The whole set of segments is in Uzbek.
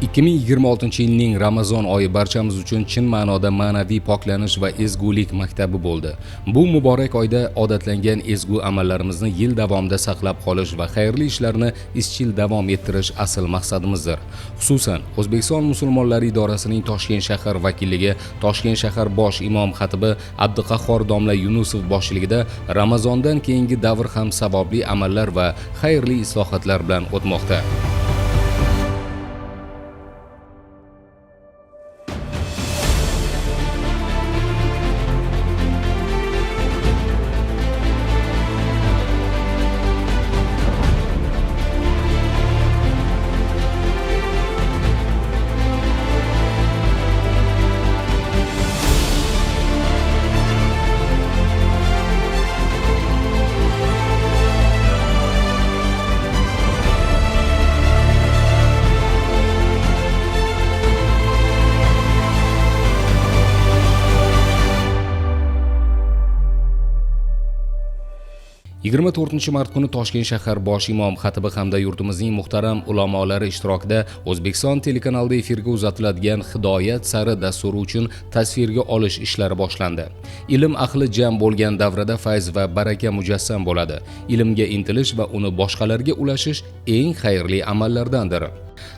2026-yilning Ramazon oyi barchamiz uchun chin ma'noda ma'naviy poklanish va ezgulik maktabi bo'ldi. Bu muborak oyda odatlangan ezgu amallarimizni yil davomida saqlab qolish va xayrli ishlarni izchil davom ettirish asl maqsadimizdir. Xususan, O'zbekiston musulmonlari idorasining Toshkent shahar vakilligi Toshkent shahar bosh imom xatibi Abduqahhor domla Yunusov boshchiligida Ramazondan keyingi davr ham savobli amallar va xayrli islohotlar bilan o'tmoqda. 24 mart kuni Toshkent shahar bosh imom xatibi hamda yurtimizning muhtaram ulamolari ishtirokida O'zbekiston telekanalida efirga uzatiladigan Hidoyat sari dasturi uchun tasvirga olish ishlari boshlandi. Ilm ahli jam bo'lgan davrada fayz va baraka mujassam bo'ladi. Ilmga intilish va uni boshqalarga ulashish eng xayrli amallardandir.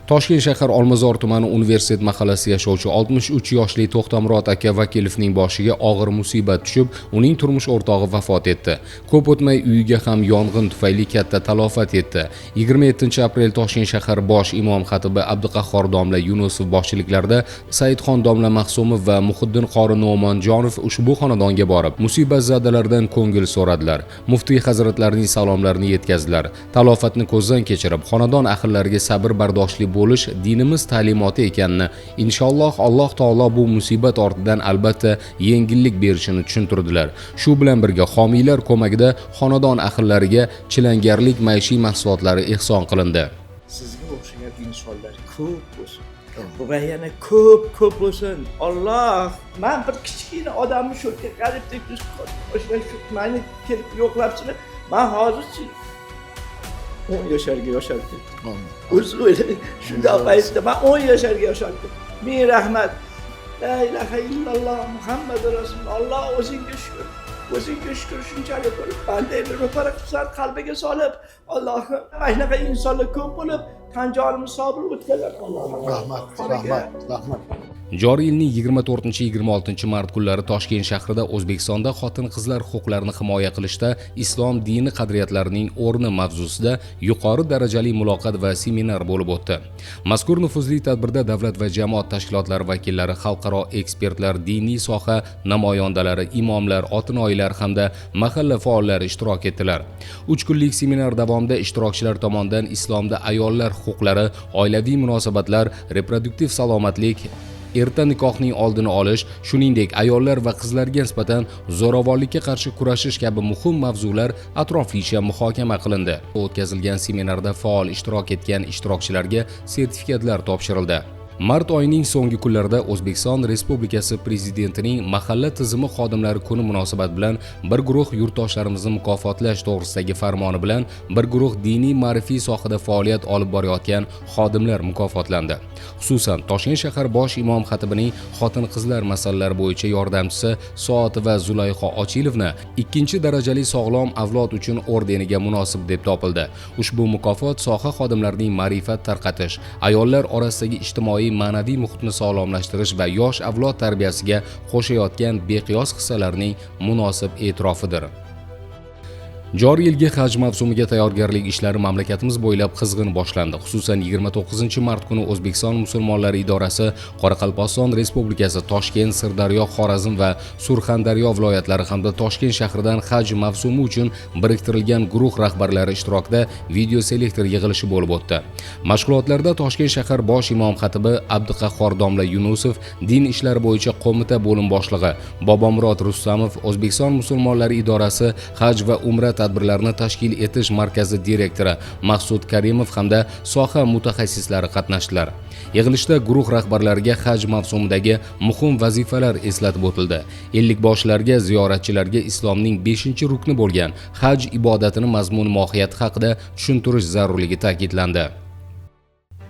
Toshkent shahar Olmazor tumani Universitet mahallasida yashovchi 63 yoshli To'xtamurod aka Vakilovning boshiga og'ir musibat tushib, uning turmush o'rtog'i vafot etdi. Ko'p o'tmay uyiga ham yong'in tufayli katta talofat yetdi. 27 aprel Toshkent shahar bosh imom xatibi Abduqahhor domla Yunusov boshchiliklarida Saidxon domla Mahsumov va Muhiddin qori No'monjonov ushbu xonadonga borib, musibatzadalardan ko'ngil so'radilar. Muftiy hazratlarining salomlarini yetkazdilar. Talofatni ko'zdan kechirib, xonadon ahllariga sabr bardoshli bo'lish dinimiz ta'limoti ekanini, inshaalloh Alloh taolo bu musibat ortidan albatta yengillik berishini tushuntirdilar. Shu bilan birga homiylar ko'magida xonadon ahllariga chilangarlik maishiy mahsulotlari ehson qilindi. Sizga o'xshagan insonlar ko'p bo'lsin va yana ko'p ko'p bo'lsin. Alloh, man bir kichkina odamni shu yerga qaribdek shu mani kelib yo'qlabsizlar. Man hozir 10 yasharga yosharib ketdim. O'zi o'ylang, shundoq paytda man 10 yasharga yosharib ketdim. Ming rahmat. La ilaha illalloh, Muhammadu rasululloh. Alloh, o'zingga shukur, o'zingga shukur. Shunchalik bo'lib bandangni ro'para qilibsan, qalbiga solib. Allohim, mana shunaqa insonlar ko'p bo'lib, tan jonimiz sog' bo'lib o'tganlar. Allohim. Rahmat, rahmat, rahmat. Joriy yilning 24-26 mart kunlari Toshkent shahrida O'zbekistonda xotin-qizlar huquqlarini himoya qilishda islom dini qadriyatlarining o'rni mavzusida yuqori darajali muloqot va seminar bo'lib o'tdi. Mazkur nufuzli tadbirda davlat va jamoat tashkilotlari vakillari, xalqaro ekspertlar, diniy soha namoyandalari, imomlar, otinoyilar hamda mahalla faollari ishtirok etdilar. 3 kunlik seminar davomida ishtirokchilar tomonidan islomda ayollar huquqlari, oilaviy munosabatlar, reproduktiv salomatlik, erta nikohning oldini olish, shuningdek, ayollar va qizlarga nisbatan zo'ravonlikka qarshi kurashish kabi muhim mavzular atroflicha muhokama qilindi. O'tkazilgan seminarda faol ishtirok etgan ishtirokchilarga sertifikatlar topshirildi. Mart oyining so'nggi kunlarida O'zbekiston Respublikasi Prezidentining Mahalla tizimi xodimlari kuni munosabati bilan bir guruh yurtdoshlarimizni mukofotlash to'g'risidagi farmoni bilan bir guruh diniy ma'rifiy sohada faoliyat olib borayotgan xodimlar mukofotlandi. Xususan, Toshkent shahar bosh imom xatibining xotin-qizlar masalalari bo'yicha yordamchisi Soatova Zulayho Ochilovna ikkinchi darajali Sog'lom avlod uchun ordeniga munosib deb topildi. Ushbu mukofot soha xodimlarining ma'rifat tarqatish, ayollar orasidagi ijtimoiy ma'naviy muhitni sog'lomlashtirish va yosh avlod tarbiyasiga qo'shayotgan beqiyos hissalarining munosib e'tirofidir. Joriy yilgi haj mavsumiga tayyorgarlik ishlari mamlakatimiz bo'ylab qizg'in boshlandi. Xususan, 29 mart kuni O'zbekiston musulmonlari idorasi Qoraqalpog'iston Respublikasi, Toshkent, Sirdaryo, Xorazm va Surxondaryo viloyatlari hamda Toshkent shahridan haj mavsumi uchun biriktirilgan guruh rahbarlari ishtirokida videoselektor yig'ilishi bo'lib o'tdi. Mashg'ulotlarda Toshkent shahar bosh imom xatibi Abduqahhor domla Yunusov, din ishlari bo'yicha qo'mita bo'lim boshlig'i Bobomurod Rustamov, O'zbekiston musulmonlari idorasi haj va umra tadbirlarini tashkil etish markazi direktori Maqsud Karimov hamda soha mutaxassislari qatnashdilar. Yig'ilishda guruh rahbarlariga haj mavsumidagi muhim vazifalar eslatib o'tildi. Ellikboshilarga, ziyoratchilarga islomning 5-rukni bo'lgan haj ibodatini mazmun mohiyati haqida tushuntirish zarurligi ta'kidlandi.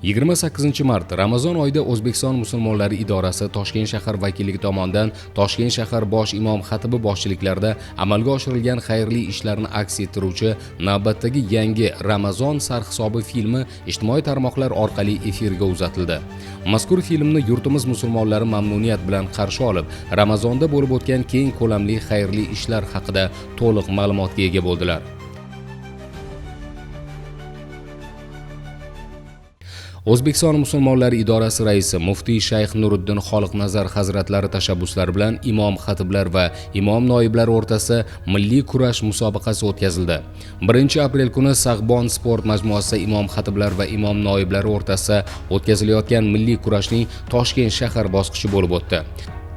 28 mart Ramazon oyida O'zbekiston musulmonlari idorasi Toshkent shahar vakilligi tomonidan Toshkent shahar bosh imom xatibi boshchiliklarida amalga oshirilgan xayrli ishlarni aks ettiruvchi navbatdagi yangi Ramazon sarhisobi filmi ijtimoiy tarmoqlar orqali efirga uzatildi. Mazkur filmni yurtimiz musulmonlari mamnuniyat bilan qarshi olib, Ramazonda bo'lib o'tgan keng ko'lamli xayrli ishlar haqida to'liq ma'lumotga ega bo'ldilar. O'zbekiston musulmonlari idorasi raisi muftiy shayx Nuriddin Xoliqnazar hazratlari tashabbuslari bilan imom xatiblar va imom noiblari o'rtasida milliy kurash musobaqasi o'tkazildi. 1 aprel kuni Sag'bon sport majmuasida imom xatiblar va imom noiblari o'rtasida o'tkazilayotgan milliy kurashning Toshkent shahar bosqichi bo'lib o'tdi.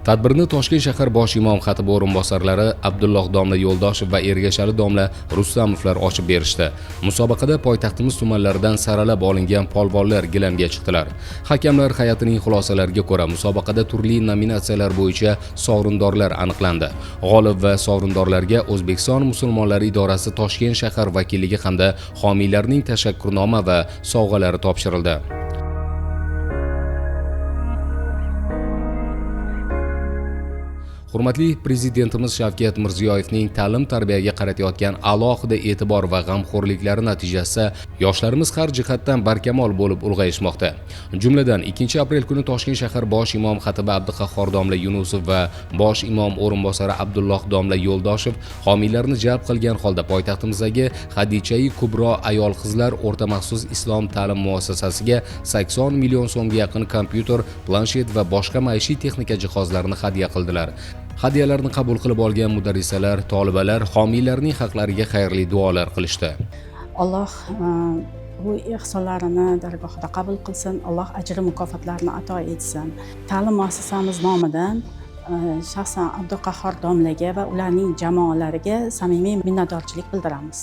Tadbirni Toshkent shahar bosh imom xatibi o'rinbosarlari Abdulloh domla Yo'ldoshev va Ergashali domla Rustamovlar ochib berishdi. Musobaqada poytaxtimiz tumanlaridan saralab olingan polvonlar gilamga chiqdilar. Hakamlar hay'atining xulosalariga ko'ra, musobaqada turli nominatsiyalar bo'yicha sovrindorlar aniqlandi. G'olib va sovrindorlarga O'zbekiston musulmonlari idorasi Toshkent shahar vakilligi hamda homiylarning tashakkurnoma va sovg'alari topshirildi. Hurmatli Prezidentimiz Shavkat Mirziyoyevning ta'lim tarbiyaga qaratayotgan alohida e'tibor va g'amxo'rliklari natijasida yoshlarimiz har jihatdan barkamol bo'lib ulg'ayishmoqda. Jumladan, 2 aprel kuni Toshkent shahar bosh imom xatibi Abduqahhor domla Yunusov va bosh imom o'rinbosari Abdulloh domla Yo'ldoshev homiylarni jalb qilgan holda poytaxtimizdagi Xadichai Kubro ayol qizlar o'rta maxsus islom ta'lim muassasasiga 80 million so'mga yaqin kompyuter, planshet va boshqa maishiy texnika jihozlarini hadya qildilar. Hadyalarni qabul qilib olgan mudarrisalar, tolibalar homiylarning haqlariga xayrli duolar qilishdi. Alloh bu ehsonlarini dargohida qabul qilsin, Alloh ajri mukofotlarini ato etsin. Ta'lim muassasamiz nomidan shaxsan Abduqahhor domlaga va ularning jamoalariga samimiy minnatdorchilik bildiramiz.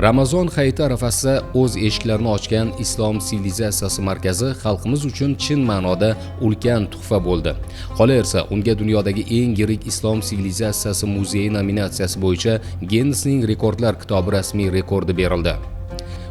Ramazon hayiti arafasida o'z eshiklarini ochgan Islom sivilizatsiyasi markazi xalqimiz uchun chin ma'noda ulkan tuhfa bo'ldi. Qolaversa, unga dunyodagi eng yirik Islom sivilizatsiyasi muzeyi nominatsiyasi bo'yicha Ginnesning rekordlar kitobi rasmiy rekordi berildi.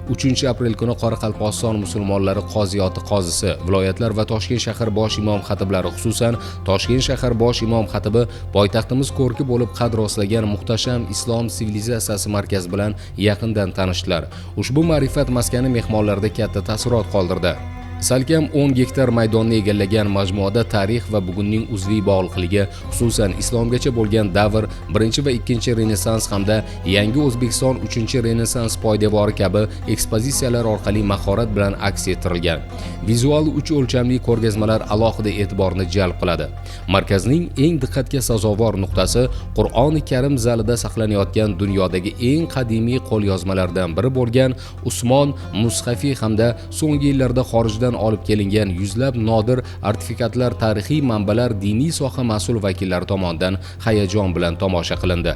3 aprel kuni Qoraqalpog'iston musulmonlari qoziyoti qozisi, viloyatlar va Toshkent shahar bosh imom xatiblari, xususan Toshkent shahar bosh imom xatibi poytaxtimiz ko'rki bo'lib qad rostlagan muhtasham Islom sivilizatsiyasi markazi bilan yaqindan tanishdilar. Ushbu ma'rifat maskani mehmonlarda katta taassurot qoldirdi. Salkam 10 gektar maydonni egallagan majmuada tarix va bugunning uzviy bog'liqligi, xususan islomgacha bo'lgan davr, 1 va 2 Renessans hamda yangi O'zbekiston 3 Renessans poydevori kabi ekspozitsiyalar orqali mahorat bilan aks ettirilgan. Vizual 3 o'lchamli ko'rgazmalar alohida e'tiborni jalb qiladi. Markazning eng diqqatga sazovor nuqtasi Qur'oni Karim zalida saqlanayotgan dunyodagi eng qadimiy qo'lyozmalardan biri bo'lgan Usmon Mushafi hamda so'nggi yillarda xorijdan olib kelingan yuzlab nodir artefaktlar, tarixiy manbalar diniy soha mas'ul vakillari tomonidan hayajon bilan tomosha qilindi.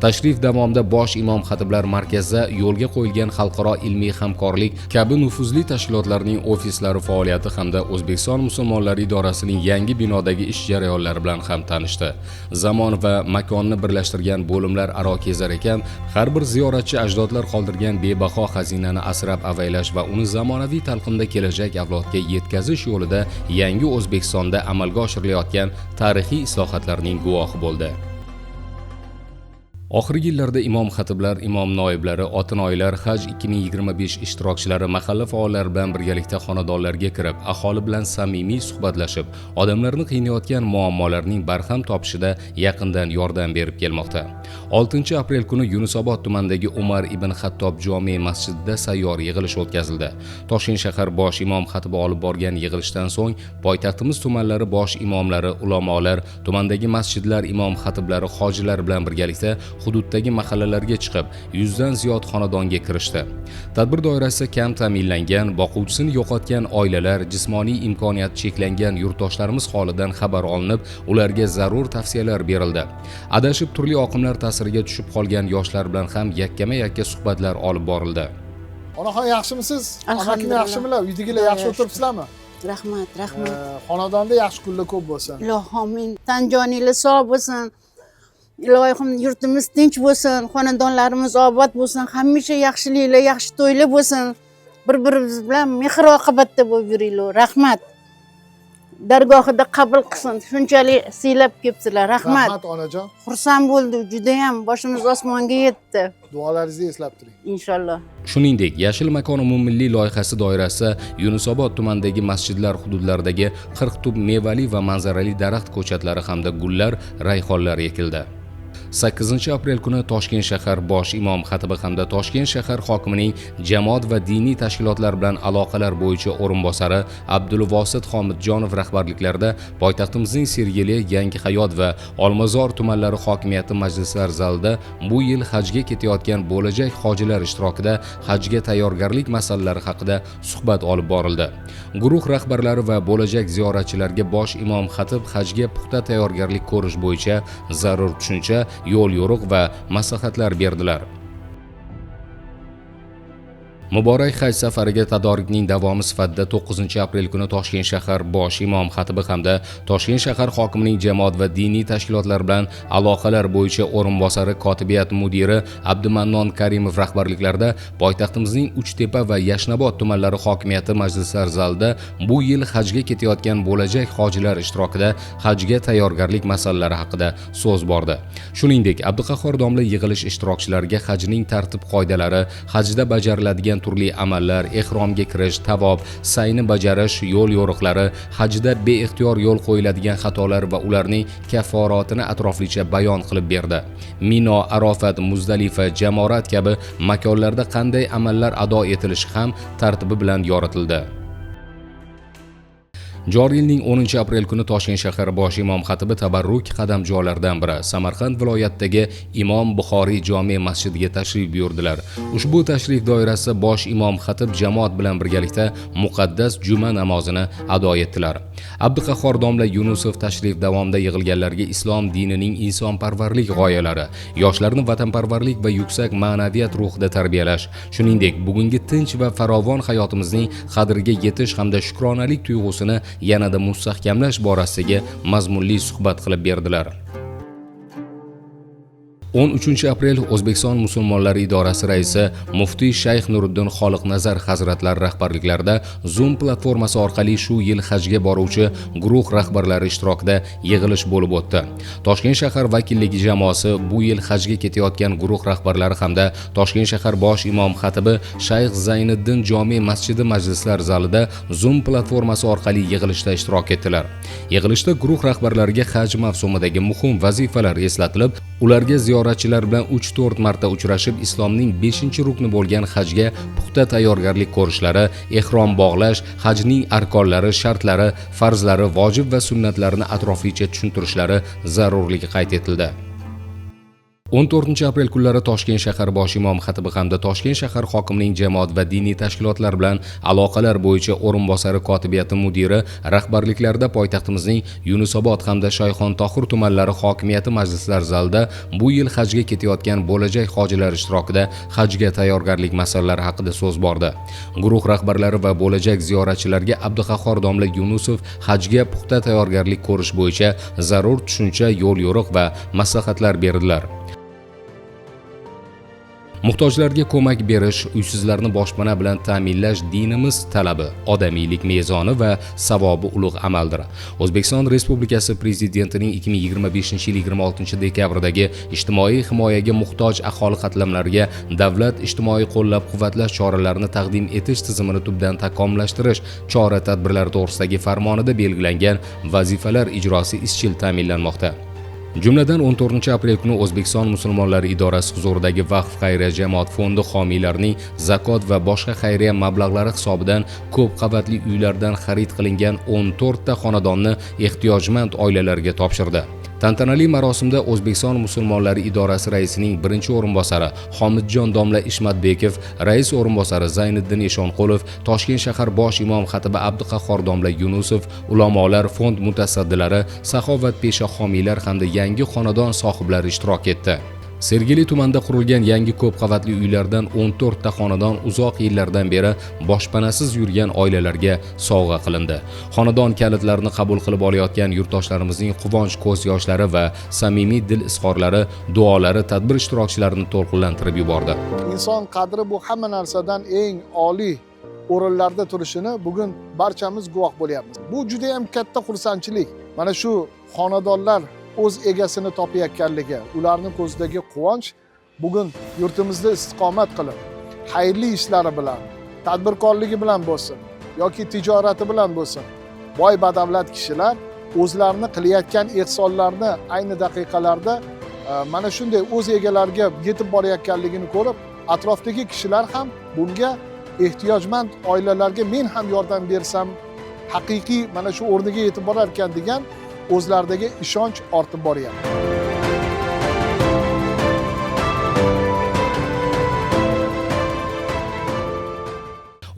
Tashrif davomida bosh imom xatiblar markazda yo'lga qo'yilgan xalqaro ilmiy hamkorlik kabi nufuzli tashkilotlarning ofislari faoliyati hamda O'zbekiston musulmonlari idorasining yangi binodagi ish jarayonlari bilan ham tanishdi. Zamon va makonni birlashtirgan bo'limlar aro kezar ekan, har bir ziyoratchi ajdodlar qoldirgan bebaho xazinani asrab avaylash va uni zamonaviy talqinda kelajak avlodga yetkazish yo'lida yangi O'zbekistonda amalga oshirilayotgan tarixiy islohotlarning guvohi bo'ldi. Oxirgi yillarda imom xatiblar, imom noiblari, otinoylar, Haj 2025 ishtirokchilari mahalla faollari bilan birgalikda xonadonlarga kirib, aholi bilan samimiy suhbatlashib, odamlarni qiynayotgan muammolarning barham topishida yaqindan yordam berib kelmoqda. 6 aprel kuni Yunusobod tumanidagi Umar ibn Xattob jome masjidida sayyor yig'ilish o'tkazildi. Toshkent shahar bosh imom xatibi olib borgan yig'ilishdan so'ng poytaxtimiz tumanlari bosh imomlari, ulamolar, tumandagi masjidlar imom xatiblari, hojilar bilan birgalikda hududdagi mahallalarga chiqib, 100 dan ziyod xonadonga kirishdi. Tadbir doirasida kam ta'minlangan, boquvchisini yo'qotgan oilalar, jismoniy imkoniyati cheklangan yurtdoshlarimiz holidan xabar olinib, ularga zarur tavsiyalar berildi. Adashib turli oqimlar ta'siriga tushib qolgan yoshlar bilan ham yakkama-yakka suhbatlar olib borildi. Onaxon, yaxshimisiz? Amakim yaxshimilar? Uydagilar yaxshi o'tiribsizlarmi? Rahmat, rahmat. Xonadonda yaxshi kunlar ko'p bo'lsin. Ilohim, amin. Tan joninglar sog' bo'lsin. Ilohim, yurtimiz tinch bo'lsin, xonadonlarimiz obod bo'lsin, hamisha yaxshiliklar, yaxshi to'ylar bo'lsin. Bir-birimiz bilan mehr oqibatda bo'lib yuringlar. Rahmat. Dargohida qabul qilsin. Shunchalik siylab kelibsizlar. Rahmat. Rahmat onajon. Xursand bo'ldik judayam. Boshimiz osmonga yetdi. Duolaringizni eslab turing. Inshaalloh. Shuningdek, Yashil makon umummilliy loyihasi doirasida Yunusobod tumanidagi masjidlar hududlaridagi 40 tub mevali va manzarali daraxt ko'chatlari hamda gullar, rayhonlar ekildi. 8 aprel kuni Toshkent shahar bosh imom xatibi hamda Toshkent shahar hokimining jamoat va diniy tashkilotlar bilan aloqalar bo'yicha o'rinbosari Abdulvosit Homidjonov rahbarliklarida poytaxtimizning Sergeli, Yangi Hayot va Olmazor tumanlari hokimiyati majlislar zalida bu yil hajga ketayotgan bo'lajak hojilar ishtirokida hajga tayyorgarlik masalalari haqida suhbat olib borildi. Guruh rahbarlari va bo'lajak ziyoratchilarga bosh imom xatib hajga puxta tayyorgarlik ko'rish bo'yicha zarur tushuncha, yo'l yo'riq va maslahatlar berdilar. Muborak haj safariga tadorikning davomi sifatida 9 aprel kuni Toshkent shahar bosh imom xatibi hamda Toshkent shahar hokimining jamoat va diniy tashkilotlar bilan aloqalar bo'yicha o'rinbosari, kotibiyat mudiri Abdumannon Karimov rahbarliklarida poytaxtimizning Uchtepa va Yashnobod tumanlari hokimiyati majlislar zalida bu yil hajga ketayotgan bo'lajak hojilar ishtirokida hajga tayyorgarlik masalalari haqida so'z bordi. Shuningdek, Abduqahhor domla yig'ilish ishtirokchilariga hajning tartib qoidalari, hajda bajariladigan turli amallar, ehromga kirish, tavob, sayni bajarish yo'l yo'riqlari, hajda beixtiyor yo'l qo'yiladigan xatolar va ularning kafforatini atroflicha bayon qilib berdi. Mino, Arofat, Muzdalifa, Jamorat kabi makonlarda qanday amallar ado etilishi ham tartibi bilan yoritildi. Joriy yilning 10 aprel kuni Toshkent shahar bosh imom xatibi tabarruk qadamjolardan biri Samarqand viloyatidagi Imom Buxoriy jome masjidiga tashrif buyurdilar. Ushbu tashrif doirasida bosh imom xatib jamoat bilan birgalikda muqaddas juma namozini ado etdilar. Abduqahhor domla Yunusov tashrif davomida yig'ilganlarga islom dinining insonparvarlik g'oyalari, yoshlarni vatanparvarlik va yuksak ma'naviyat ruhida tarbiyalash, shuningdek, bugungi tinch va farovon hayotimizning qadriga yetish hamda shukronalik tuyg'usini yanada mustahkamlash borasidagi mazmunli suhbat qilib berdilar. 13 aprel O'zbekiston musulmonlari idorasi raisi muftiy shayx Nuriddin Xoliqnazar hazratlari rahbarliklarida Zoom platformasi orqali shu yil hajga boruvchi guruh rahbarlari ishtirokida yig'ilish bo'lib o'tdi. Toshkent shahar vakilligi jamoasi, bu yil hajga ketayotgan guruh rahbarlari hamda Toshkent shahar bosh imom xatibi Shayx Zayniddin jome masjidi majlislar zalida Zoom platformasi orqali yig'ilishda ishtirok etdilar. Yig'ilishda guruh rahbarlariga haj mavsumidagi muhim vazifalar eslatilib, ularga ziyoratchilar bilan 3-4 marta uchrashib, islomning 5-rukni bo'lgan hajga puxta tayyorgarlik ko'rishlari, ehrom bog'lash, hajning arkonlari, shartlari, farzlari, vojib va sunnatlarini atroflicha tushuntirishlari zarurligi qayd etildi. 14 aprel kunlari Toshkent shahar bosh imom xatibi hamda Toshkent shahar hokimining jamoat va diniy tashkilotlar bilan aloqalar bo'yicha o'rinbosari, kotibiyati mudiri rahbarliklarida poytaxtimizning Yunusobod hamda Shayxon Tohir tumanlari hokimiyati majlislar zalida bu yil hajga ketayotgan bo'lajak hojilar ishtirokida hajga tayyorgarlik masalalari haqida so'z bordi. Guruh rahbarlari va bo'lajak ziyoratchilarga Abduqahhor domla Yunusov hajga puxta tayyorgarlik ko'rish bo'yicha zarur tushuncha, yo'l yo'riq va maslahatlar berdilar. Muhtojlarga ko'mak berish, uysizlarni boshpana bilan ta'minlash dinimiz talabi, odamiylik mezoni va savobi ulug' amaldir. O'zbekiston Respublikasi Prezidentining 2025 yil 26 dekabrdagi ijtimoiy himoyaga muhtoj aholi qatlamlariga davlat ijtimoiy qo'llab-quvvatlash choralarini taqdim etish tizimini tubdan takomillashtirish chora-tadbirlari to'g'risidagi farmonida belgilangan vazifalar ijrosi izchil ta'minlanmoqda. Jumladan, 14 aprel kuni O'zbekiston musulmonlari idorasi huzuridagi Vaqf xayriya jamoat fondi homiylarining zakot va boshqa xayriya mablag'lari hisobidan ko'p qavatli uylardan xarid qilingan 14 ta xonadonni ehtiyojmand oilalarga topshirdi. Tantanali marosimda O'zbekiston musulmonlari idorasi raisining birinchi o'rinbosari Homidjon domla Ishmatbekov, rais o'rinbosari Zayniddin Eshonqulov, Toshkent shahar bosh imom xatibi Abduqahhor domla Yunusov, ulamolar, fond mutasaddilari, saxovatpesha homiylar hamda yangi xonadon sohiblari ishtirok etdi. Sergeli tumanida qurilgan yangi ko'p qavatli uylardan 14 ta xonadon uzoq yillardan beri boshpanasiz yurgan oilalarga sovg'a qilindi. Xonadon kalitlarini qabul qilib olayotgan yurtdoshlarimizning quvonch ko'z yoshlari va samimiy dil izhorlari, duolari tadbir ishtirokchilarini to'lqinlantirib yubordi. Inson qadri bu hamma narsadan eng oliy. o'rinlarda turishini bugun barchamiz guvoh bo'lyapmiz. Bu juda ham katta xursandchilik. Mana shu xonadonlar o'z egasini topayotganligi, ularning ko'zidagi quvonch bugun yurtimizda istiqomat qilib, xayrli ishlari bilan, tadbirkorligi bilan bo'lsin yoki tijorati bilan bo'lsin, boy badavlat kishilar o'zlarini qilayotgan ehsonlarni ayni daqiqalarda mana shunday o'z egalariga yetib borayotganligini ko'rib, atrofdagi kishilar ham bunga ehtiyojmand oilalarga men ham yordam bersam haqiqiy mana shu o'rniga yetib borar ekan degan o'zlaridagi ishonch ortib boryapti.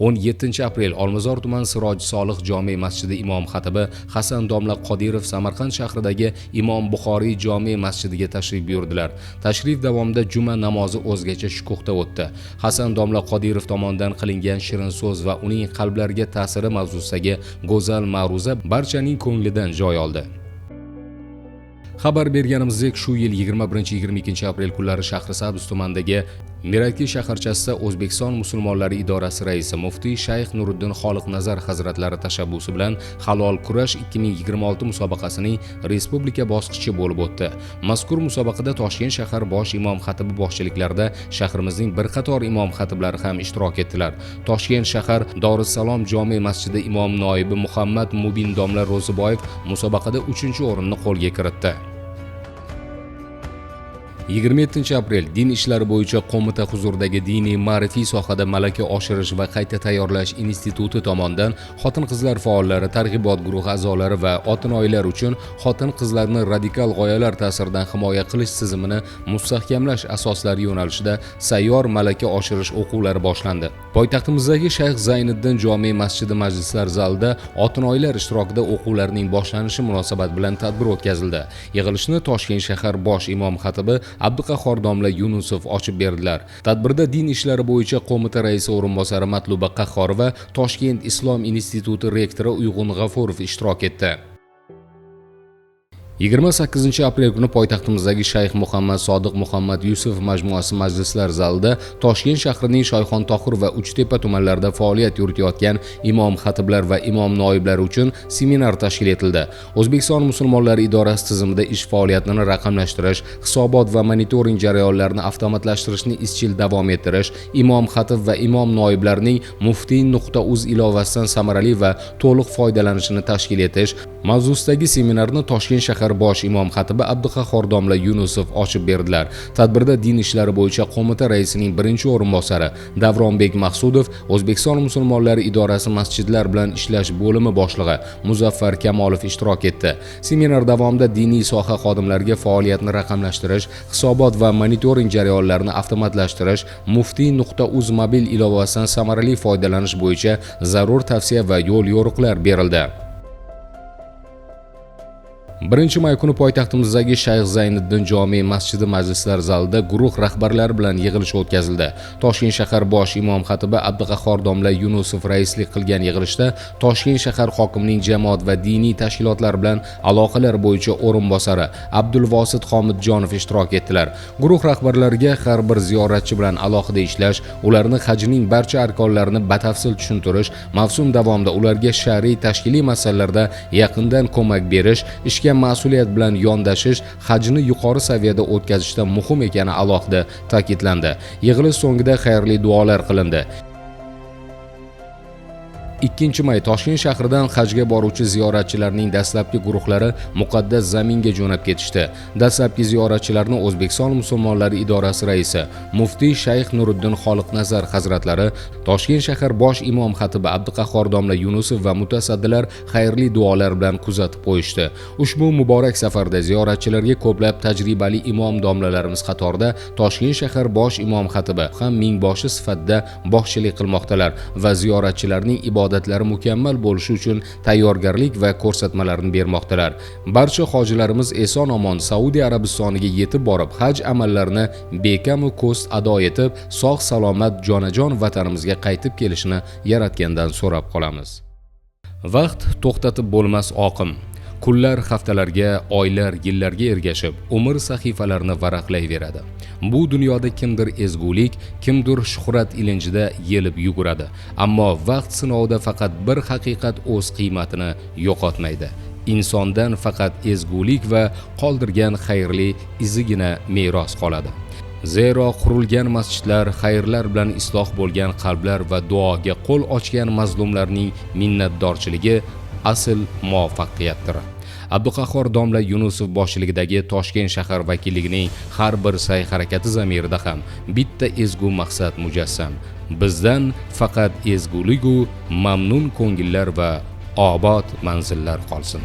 17 aprel Olmazor tuman Siroj Solih jome masjidi imom xatibi Hasan domla Qodirov Samarqand shahridagi Imom Buxoriy jome masjidiga tashrif buyurdilar. Tashrif davomida juma namozi o'zgacha shukuhda o'tdi. Hasan domla Qodirov tomonidan qilingan shirin so'z va uning qalblarga ta'siri mavzusidagi go'zal ma'ruza barchaning ko'nglidan joy oldi. Xabar berganimizdek, shu yil 21-22 aprel kunlari Shahrisabz tumanidagi Miraki shaharchasida O'zbekiston musulmonlari idorasi raisi muftiy Shayx Nuriddin Xoliqnazar hazratlari tashabbusi bilan Halol kurash 2026 musobaqasining respublika bosqichi bo'lib o'tdi. Mazkur musobaqada Toshkent shahar bosh imom xatibi boshchiliklarida shahrimizning bir qator imom xatiblari ham ishtirok etdilar. Toshkent shahar Dorussalom jome masjidi imom noibi Muhammad Mubin domla Ro'ziboyev musobaqada 3-o'rinni qo'lga kiritdi. 27 aprel Din ishlari bo'yicha qo'mita huzuridagi diniy ma'rifiy sohada malaka oshirish va qayta tayyorlash instituti tomonidan xotin-qizlar faollari, targ'ibot guruhi a'zolari va otinoylar uchun xotin-qizlarni radikal g'oyalar ta'siridan himoya qilish tizimini mustahkamlash asoslari yo'nalishida sayyor malaka oshirish o'quvlari boshlandi. Poytaxtimizdagi Shayx Zayniddin jome masjidi majlislar zalida otinoylar ishtirokida o'quvlarning boshlanishi munosabati bilan tadbir o'tkazildi. Yig'ilishni Toshkent shahar bosh imom xatibi Abduqahhor domla Yunusov ochib berdilar. Tadbirda Din ishlari bo'yicha qo'mita raisi o'rinbosari Matluba Qahhorova, Toshkent Islom instituti rektori Uyg'un G'afurov ishtirok etdi. 28 aprel kuni poytaxtimizdagi Shayx Muhammad Sodiq Muhammad Yusuf majmuasi majlislar zalida Toshkent shahrining Shoyxon Tohir va Uchtepa tumanlarida faoliyat yuritayotgan imom xatiblar va imom noiblari uchun seminar tashkil etildi. O'zbekiston musulmonlari idorasi tizimida ish faoliyatini raqamlashtirish, hisobot va monitoring jarayonlarini avtomatlashtirishni izchil davom ettirish, imom xatib va imom noiblarining muftiy.uz ilovasidan samarali va to'liq foydalanishini tashkil etish mavzusidagi seminarni Toshkent shahar bosh imom xatibi Abduqahhor domla Yunusov ochib berdilar. Tadbirda Din ishlari bo'yicha qo'mita raisining birinchi o'rinbosari Davronbek Maqsudov, O'zbekiston musulmonlari idorasi masjidlar bilan ishlash bo'limi boshlig'i Muzaffar Kamolov ishtirok etdi. Seminar davomida diniy soha xodimlariga faoliyatni raqamlashtirish, hisobot va monitoring jarayonlarini avtomatlashtirish, muftiy.uz mobil ilovasidan samarali foydalanish bo'yicha zarur tavsiya va yo'l-yo'riqlar berildi. 1 may kuni poytaxtimizdagi Shayx Zayniddin jome masjidi majlislar zalida guruh rahbarlari bilan yig'ilish o'tkazildi. Toshkent shahar bosh imom xatibi Abduqahhor domla Yunusov raislik qilgan yig'ilishda Toshkent shahar hokimining jamoat va diniy tashkilotlar bilan aloqalar bo'yicha o'rinbosari Abdulvosit Homidjonov ishtirok etdilar. Guruh rahbarlariga har bir ziyoratchi bilan alohida ishlash, ularni hajning barcha arkonlarini batafsil tushuntirish, mavsum davomida ularga shariy tashkiliy masalalarda yaqindan ko'mak berish, ishga mas'uliyat bilan yondashish hajni yuqori saviyada o'tkazishda muhim ekani alohida ta'kidlandi. Yig'ilish so'ngida xayrli duolar qilindi. 2 may Toshkent shahridan hajga boruvchi ziyoratchilarning dastlabki guruhlari muqaddas zaminga jo'nab ketishdi. Dastlabki ziyoratchilarni O'zbekiston musulmonlari idorasi raisi muftiy Shayx Nuriddin Xoliqnazar hazratlari, Toshkent shahar bosh imom xatibi Abduqahhor domla Yunusov va mutasaddilar xayrli duolar bilan kuzatib qo'yishdi. Ushbu muborak safarda ziyoratchilarga ko'plab tajribali imom domlalarimiz qatorida Toshkent shahar bosh imom xatibi ham mingboshi sifatida boshchilik qilmoqdalar va ziyoratchilarning ibodatlari mukammal bo'lishi uchun tayyorgarlik va ko'rsatmalarni bermoqdalar. Barcha hojilarimiz eson-omon Saudiya Arabistoniga yetib borib, haj amallarini bekamu ko'st ado etib, sog' salomat jonajon vatanimizga qaytib kelishini yaratgandan so'rab qolamiz. Vaqt to'xtatib bo'lmas oqim. Kunlar haftalarga, oylar yillarga ergashib, umr sahifalarini varaqlayveradi. Bu dunyoda kimdir ezgulik, kimdir shuhrat ilinjida yelib yuguradi. Ammo vaqt sinovida faqat bir haqiqat o'z qiymatini yo'qotmaydi. Insondan faqat ezgulik va qoldirgan xayrli izigina meros qoladi. Zero qurilgan masjidlar, xayrlar bilan isloh bo'lgan qalblar va duoga qo'l ochgan mazlumlarning minnatdorchiligi asl muvaffaqiyatdir. Abduqahhor domla Yunusov boshchiligidagi Toshkent shahar vakilligining har bir sa'y-harakati zamirida ham bitta ezgu maqsad mujassam. Bizdan faqat ezgulik-u mamnun ko'ngillar va obod manzillar qolsin.